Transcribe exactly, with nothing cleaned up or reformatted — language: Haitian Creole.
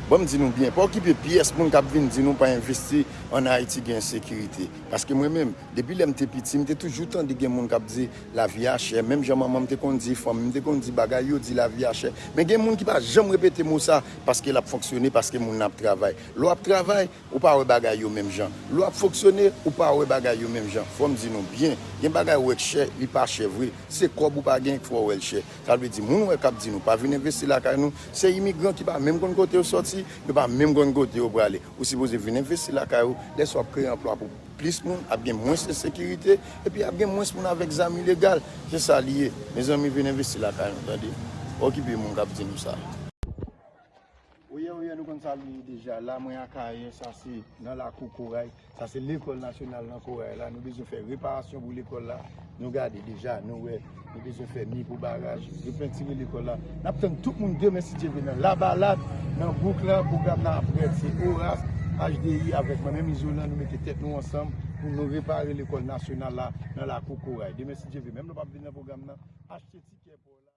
Bon, m di nou byen, pa okipe pyès moun k ap vin di nou pa envesti ann Ayiti gen ensekirite. Paske mwen menm, depi lè m te piti, m te toujou tande gen moun k ap di lavi a chè. Menm jan manman m te konn di, fanmi m te konn di bagay yo, di lavi a chè. Men gen moun ki pa janm repete mo sa, paske l ap fonksyone, paske moun nan ap travay. Lè w ap travay, ou pa wè bagay yo menm jan. Lè w ap fonksyone, ou pa wè bagay yo menm jan. Fò m di nou byen, gen bagay ou wè k chè, li pa chè vre. Se kòb ou pa gen k fè w wè l chè. Sa vle di, moun ou wè k ap di nou pa vin envesti lakay nou, se imigran ki pa menm konn kote yo sòti, yo pa menm konn kote yo prale. Ou sipoze vin envesti lakay ou, lè sa w ap kreye anplwa pou plis moun, ap gen mwens ensekirite, epi ap gen mwens moun avèk zam ilegal. Se sa li ye. Mezanmi, vin envesti lakay nou, tande. Pa okipe moun k ap di nou sa. Oyè, oyè, nou konn sa li ye deja. La, mwen Akayè, sa se nan lakou Koray. Sa se lekòl nasyonal nan Koray la. Nou bezwen fè reparasyon pou lekòl la. Nou gade deja, nou wè, nou bezwen fè mi pou baraj, repentire lekòl la. N ap tann tout moun demen si Dye vle nan Labalad, nan bouk la. Pwogram nan ap rèd. Se Oras, H D I avèk mwen menm Izolan, nou mete tèt nou ansanm pou nou repare lekòl nasyonal la nan lakou Koray. Demen si Dye vle, menm lè w p ap vin nan pwogram nan, achte tikè pa w la.